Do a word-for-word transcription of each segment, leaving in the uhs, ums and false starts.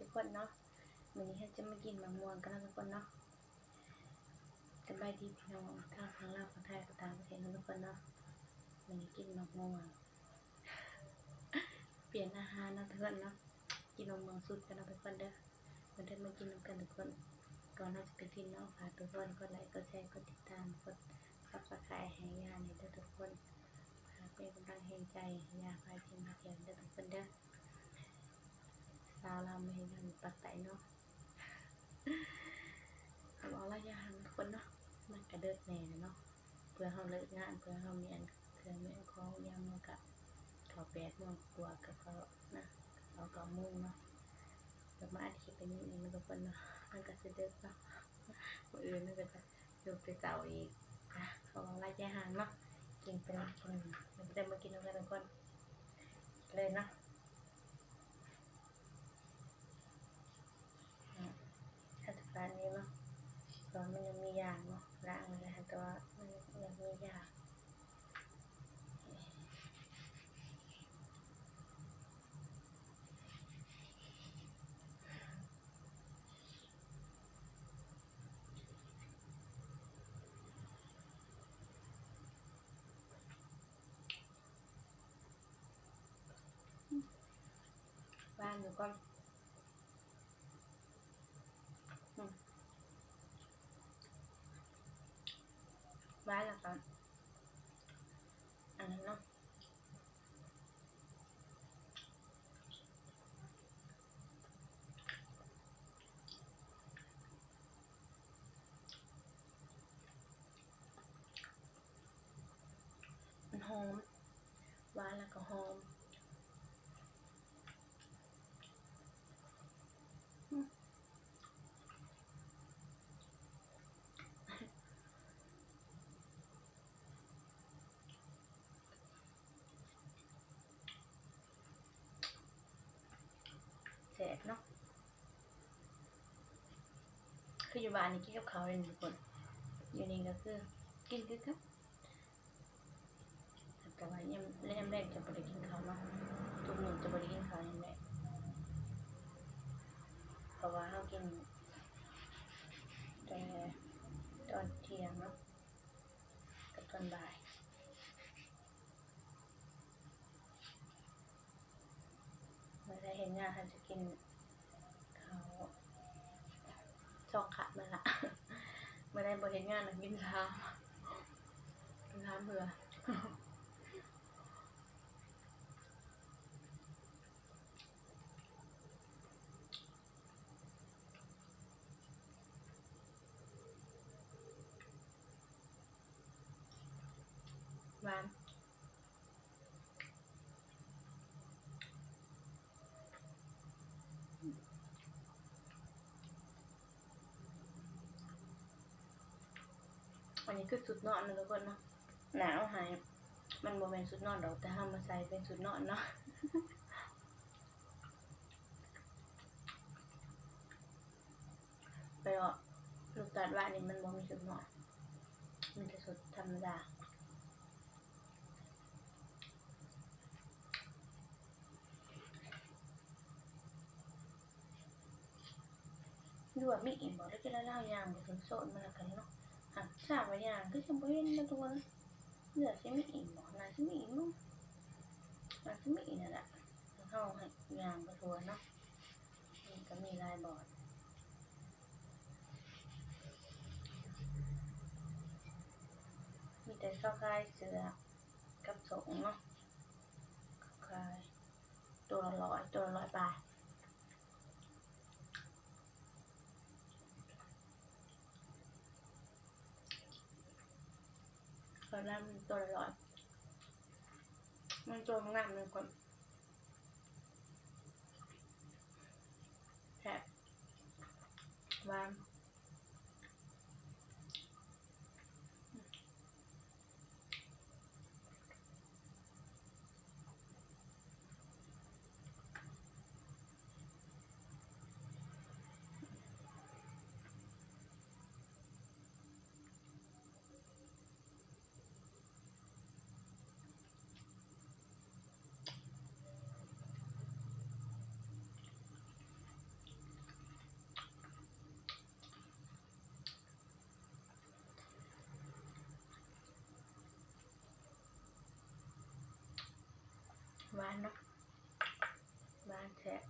ทุกคนเนาะ มื้อนี้เฮาจะมากินหมากม่วงกันเนาะทุกคนเนาะ สบายดีพี่น้อง ทางฝั่งลาว ฝั่งไทย ก็ต่างประเทศเนาะทุกคนเนาะ มื้อนี้กินหมากม่วง เปลี่ยนอาหารเนาะทุกคนเนาะ กินหมากม่วงสดกันเนาะทุกคนเด้อ มาเด้อ มากินนำกันทุกคน ก่อนเฮาจะไปกินเนาะ ฝากทุกคนกดไลค์ กดแชร์ กดติดตาม กด Subscribe ให้ย่าแหน่เด้อทุกคน ฝากเป็นกำลังแรงใจให้ย่าพากินมาเที่ยวเด้อทุกคนเด้อ สาวลาวมาเฮ็ดงานอยู่ปากใต้เนาะ เอา เอาระยะห่างทุกคนเนาะ มันกะเดิกแหน่เนาะ เพื่อเฮาเลิกงาน เพื่อเฮามีอันเครื่องมีอันของ ยามมันกะเข้าแปดโมงกว่า ก็เข้านะ เข้าเก้าโมงเนาะ แล้วมาอัดคลิปอันนี้เองนะทุกคนเนาะ มันกะสิเดิกเนาะ มื้ออื่นมันกะจะลุกแต่เช้าอีก อ่ะ เอาระยะห่างเนาะ กินไปเนาะ อืม เดี๋ยวมากินนำกันทุกคน เลยเนาะ อืม ถ้าจะปานนี้เนาะ ตอนมันยังมียางเนาะ ล้างเลยค่ะ แต่ว่ามันยังมียาง หวานอยู่ก่อน อืม หวานแล้วก็ อันนั้นเนาะ มันหอม หวานแล้วก็หอม อืม แซ่บเนาะ คืออยู่บ้านนี่กินกับข้าวเลยทุกคน อยู่นี่ก็คือกินคือกัน แต่ว่ายาม ยามแลงจะบ่ได้กินข้าวเนาะ ทุกมื้อจะบ่ได้กินข้าวยามแลง เพราะว่าเฮากินแต่ตอนเที่ยงเนาะ กับตอนบ่าย มื้อใดเฮ็ดงานเฮาจะกินข้าวสองคาบนั่นล่ะ มื้อใดบ่เฮ็ดงานน่ะกินสาม กินสามเทื่อ หวาน อันนี้คือชุดนอนนะทุกคนเนาะ หนาวหาย มันบ่แม่นชุดนอนดอก แต่เฮามาใส่เป็นชุดนอนเนาะ ไปเนาะ ลูกตัดว่านี่มันบ่มีชุดนอน มีแต่ชุดธรรมดา หรือว่ามีอีกบ่ แล้วกินแล้วเฮาย่างบ่ถึงโซนมันแล้วกันเนาะ หากทราบว่าย่างคือจั่งบ่เห็นแล้วทุกคน หรือสิมีอีกบ่ น่าสิมีอีกมั้ง น่าสิมีอีกนั่นแหละ เฮาให้ย่างไปทั่วเนาะ มันก็มีหลายบ่อน มีแต่เซาขายเสื้อกับส่งเนาะ ขายตัวละร้อย ตัวละร้อยบาท ตอนนั้นมันตัวละร้อย มันตัวงามเลยคน แซ่บ หวาน เ หวานเนาะ หวานแซ่บ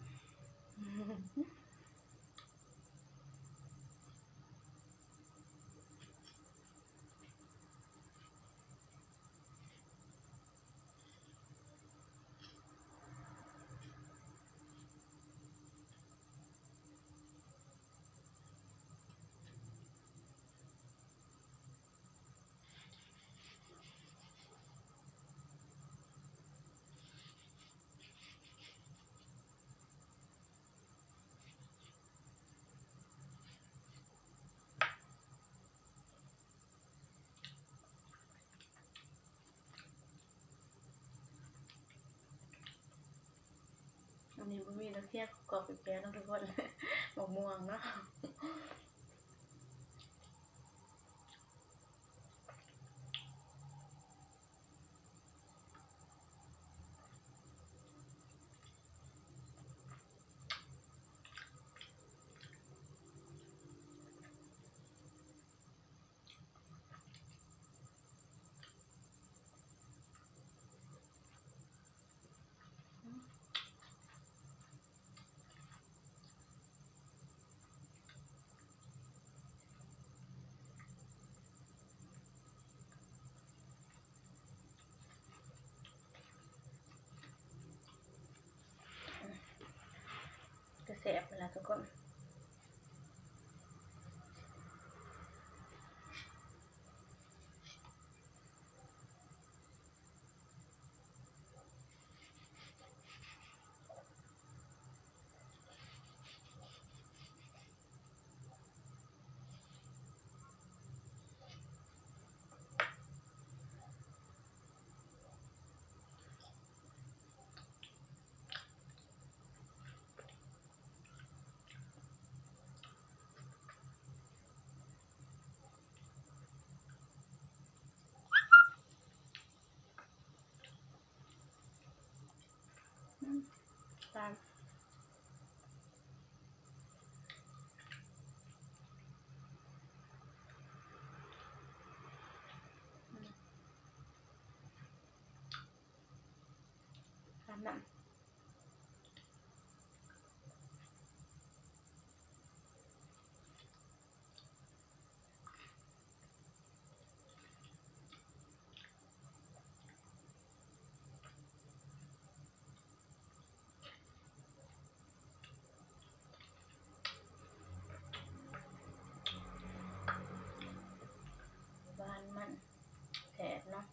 อันนี้บ่มีดอกเทียนกรอบแปลกๆเนาะทุกคน มะม่วงเนาะ ก็แซ่บแล้วทุกคน อืม ตาม อืม ตามน้ำ หวานมัน แซ่บเนาะ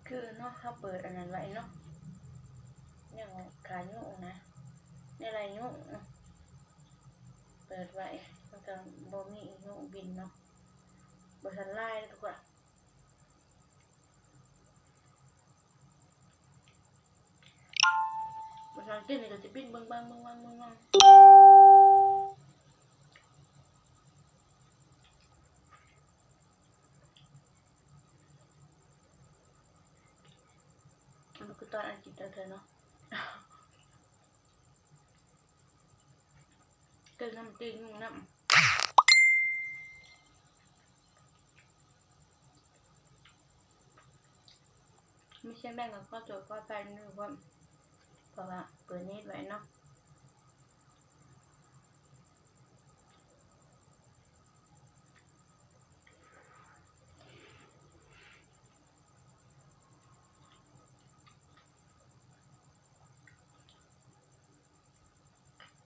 คือเนาะ เขาเปิดอันนั้นไว้เนาะ แนวฆ่ายุงนะ แนวไล่ยุงเนาะ เปิดไว้ มันก็บ่มียุงบินเนาะ บ่ทันไล่เลยทุกคน ภาษาอังกฤษนี่ก็สิบินเบิ่งบัง เบิ่งบัง เบิ่งบัง มันคือตอนอังกฤษเด้อเนาะ กินน้ำตีนยุงน้ำ มีเสียงดังก็ขอโทษขออภัยนะทุกคน เพราะว่าเปิดเน็ตไว้เนาะ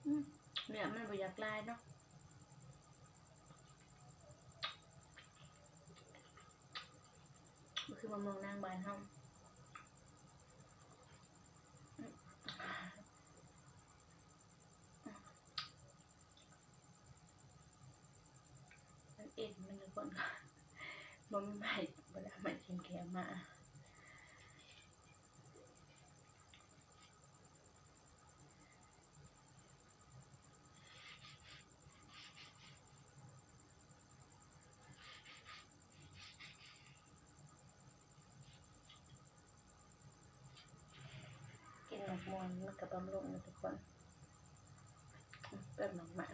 อืม เนื้อมันบ่อยากลายเนาะ บ่คือมะม่วงนางบ้านเฮา มันเอ็นมันทุกคน บ่มีไม้ บ่ได้เอาไม้กินแกงมา อืม มันก็บำรุงนะทุกคน เปิดหมากมา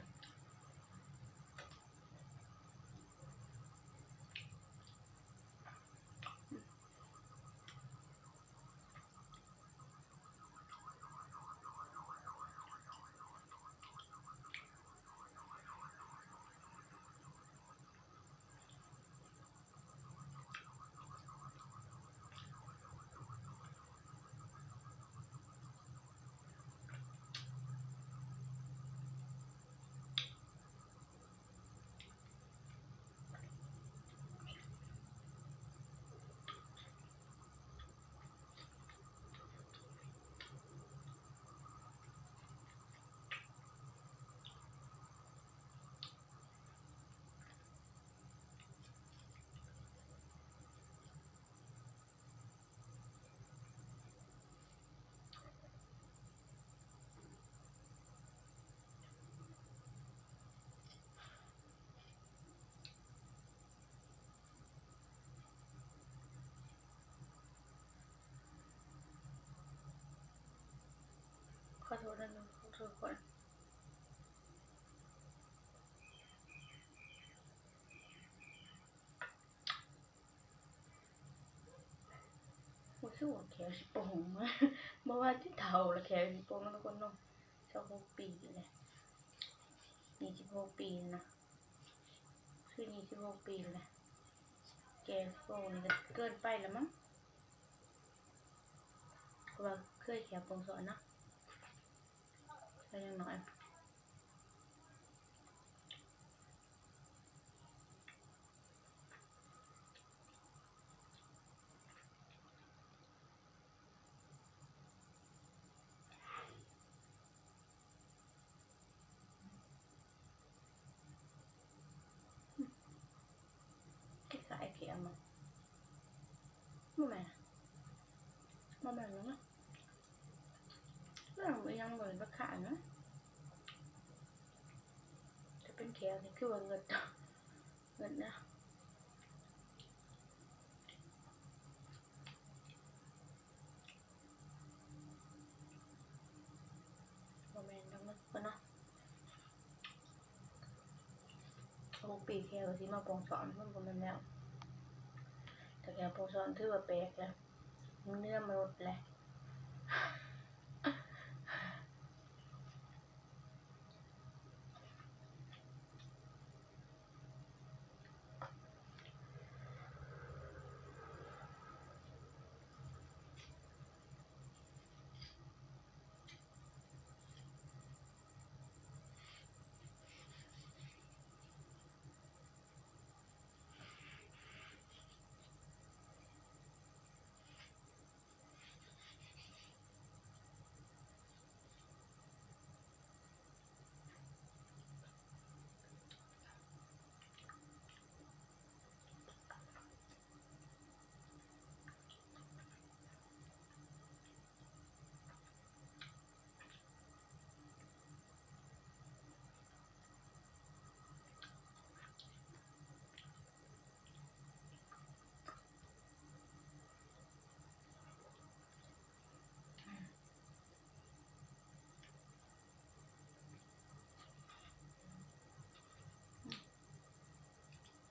ขอโทษนะ ขอโทษทุกคน รู้สึกว่าแขวสิโป่งมา บ่ว่าสิเฒ่าแล้วแขวสิโป่งแล้วทุกคนเนาะ ซาวหกปีเลย ยี่สิบหกปีนะ คือยี่สิบหกปีเลย แขวสิโป่งนี่ก็เกินไปแล้วมั้ง เพราะว่าเคยแขวโป่งสอนเนาะ ก็ยังน้อย คล้ายๆแขวมัน บ่แม่น บ่แม่นแล้วเนาะ เรื่องมันยังเหมือนบ่ขายนะ จะเป็นแขวนี่คือว่าเงิน เงินนะ บ่แม่นดอกเนาะ เพิ่นเนาะ หกปีแขวสิมาโป่งสอน มันบ่แม่นแล้ว แต่แขวโป่งสอนถือว่าแปลกแล้ว มันเหนือมนุษย์แหละ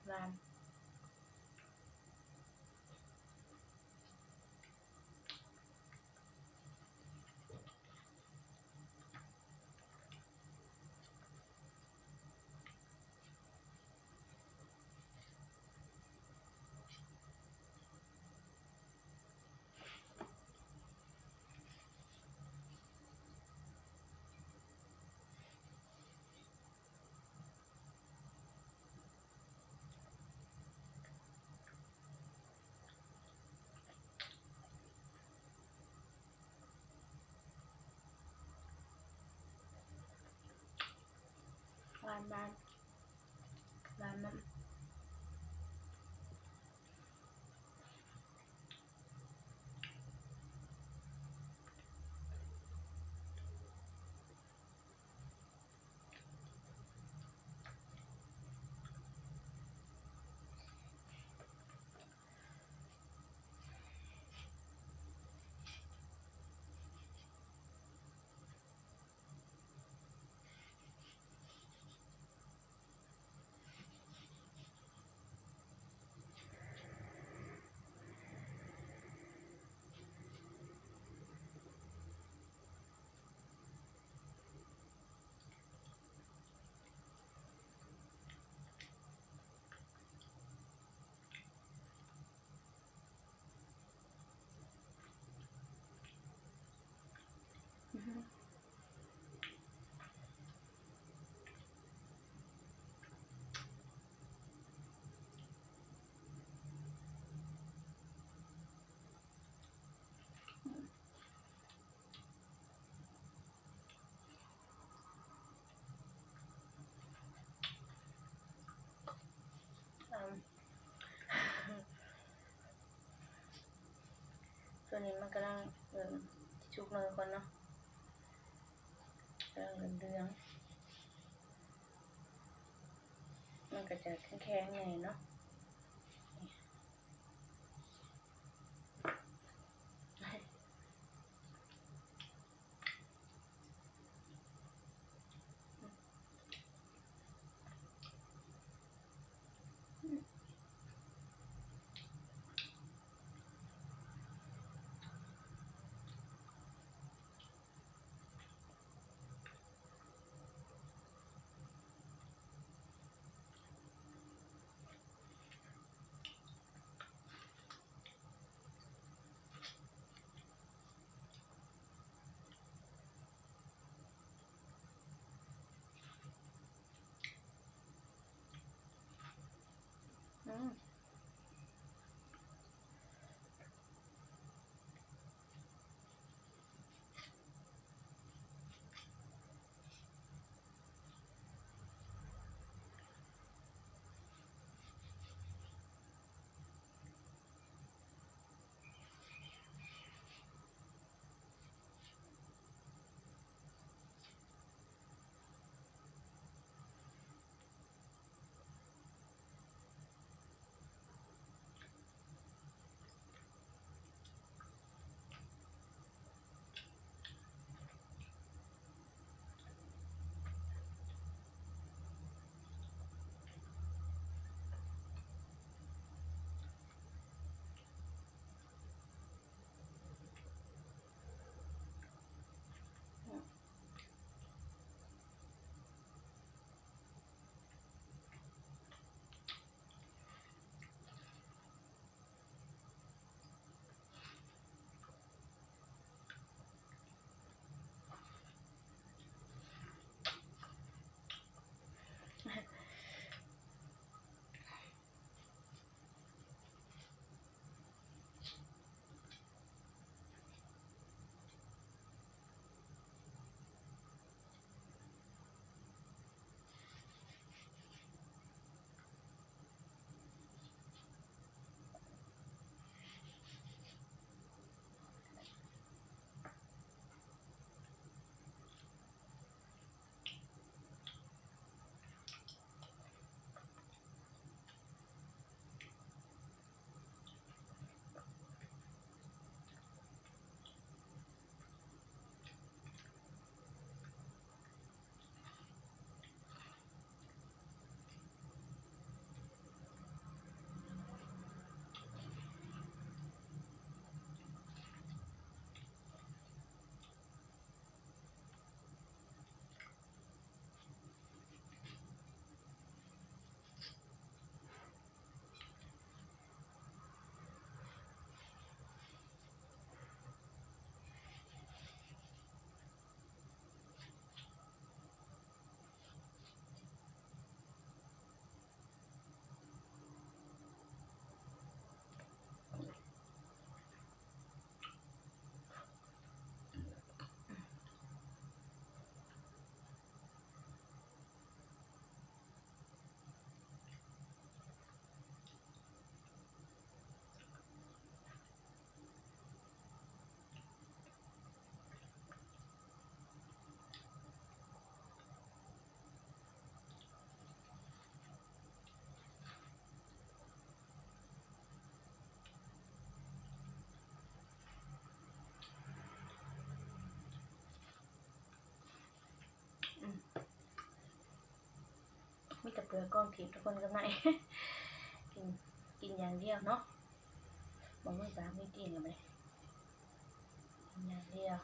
หวาน หวานหวาน หวานมัน อันนี้มันกำลังเริ่มสุกหน่อยก่อนเนาะ กำลังเริ่มเหลือง มันก็จะแข็งๆแน่เนาะ อืม มีแต่เปลือกก้อนขีดทุกคนก็ไม่ กิน กินอย่างเดียวเนาะ บางมื้อก็ไม่กินเลย กินอย่างเดียว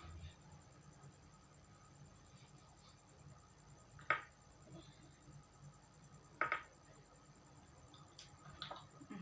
อื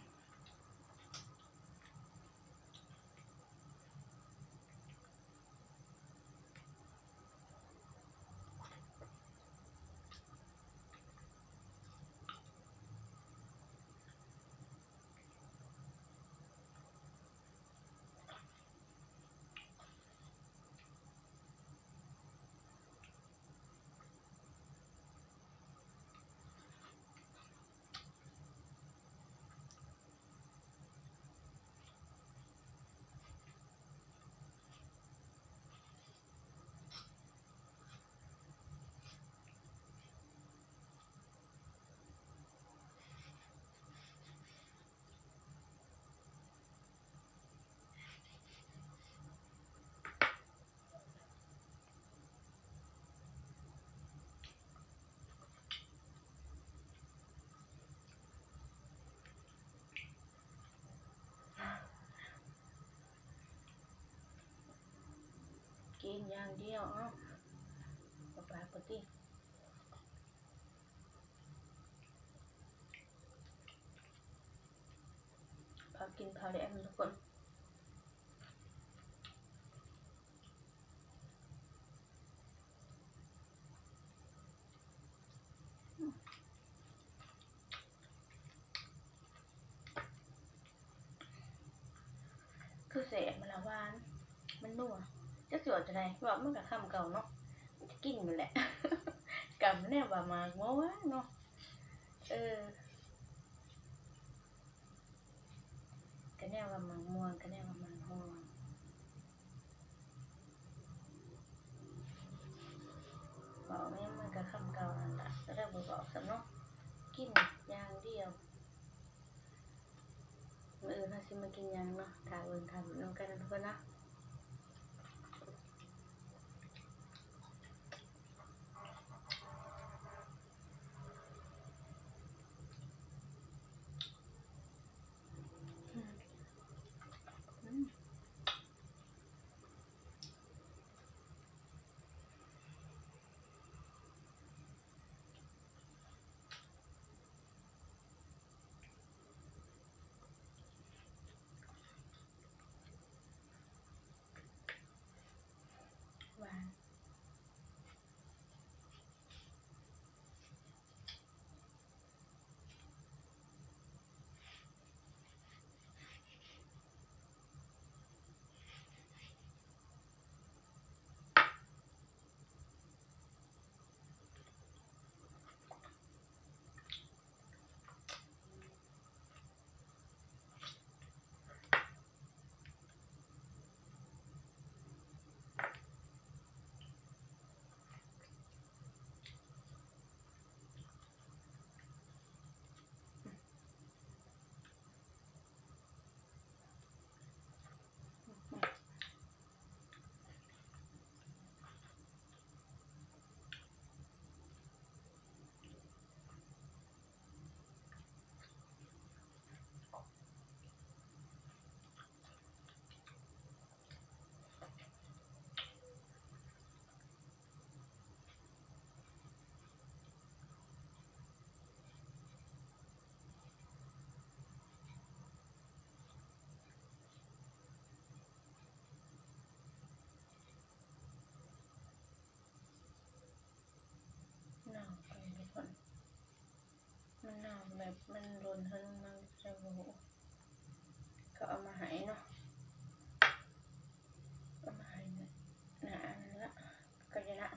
กินอย่างเดียว เอ้า ปลาปกติ พากินพาเล่นทุกคน คือแซ่บ มันละหวาน มันนัว จักสิว่าจั่งใด เว้ามันก็คำเก่าเนาะ มันจะกินนั่นแหละ กำแนวว่าหมากม่วงเนาะ เออ ก็แนวว่าหมากม่วง ก็แนวว่าหมากม่วง เว้าแม่นมันก็คำเก่านั่นล่ะ ก็เลยบ่บอกซ้ำเนาะ กินอย่างเดียว มื้ออื่นเฮาสิมากินหยังเนาะ ถ้าเบิ่ง ถ้าเบิ่งนำกันนะทุกคนนะ อืม อืม หวาน เน่าไปทุกคน มันเน่าแบบมันโดนเฮิ่นมันจะโห ก็เอามาให้เนาะ เอามาให้นะ นะ อันนั้นละ ก็จะละ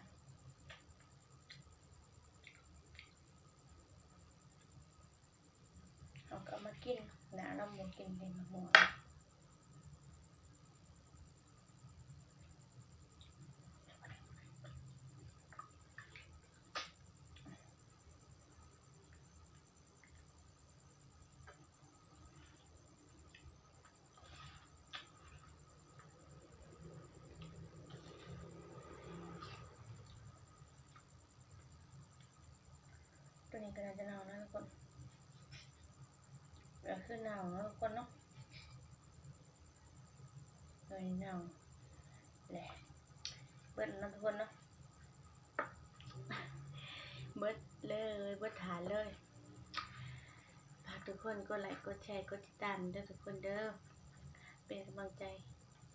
เอาก็เอามากินนะ เราบ่กินเป็นหมด ตัวนี้ก็น่าจะเน่านะทุกคน ก็คือเน่านะทุกคนเนาะ ตัวนี้เน่าแหละ เบิดแล้วทุกคนเนาะ เบิดเลย เบิดถาดเลย ฝากทุกคนกดไลค์ กดแชร์ กดติดตามเด้อทุกคนเด้อ เป็นกำลังใจ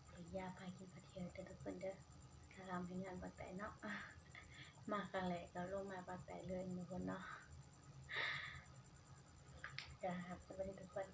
เดี๋ยวยาพากินพาเที่ยวเด้อทุกคนเด้อ กะลำให้งานปากแตเนาะ มาครั้งแรกก็ลงมาปากแตเลยทุกคนเนาะ กะสวัสดีทุกคน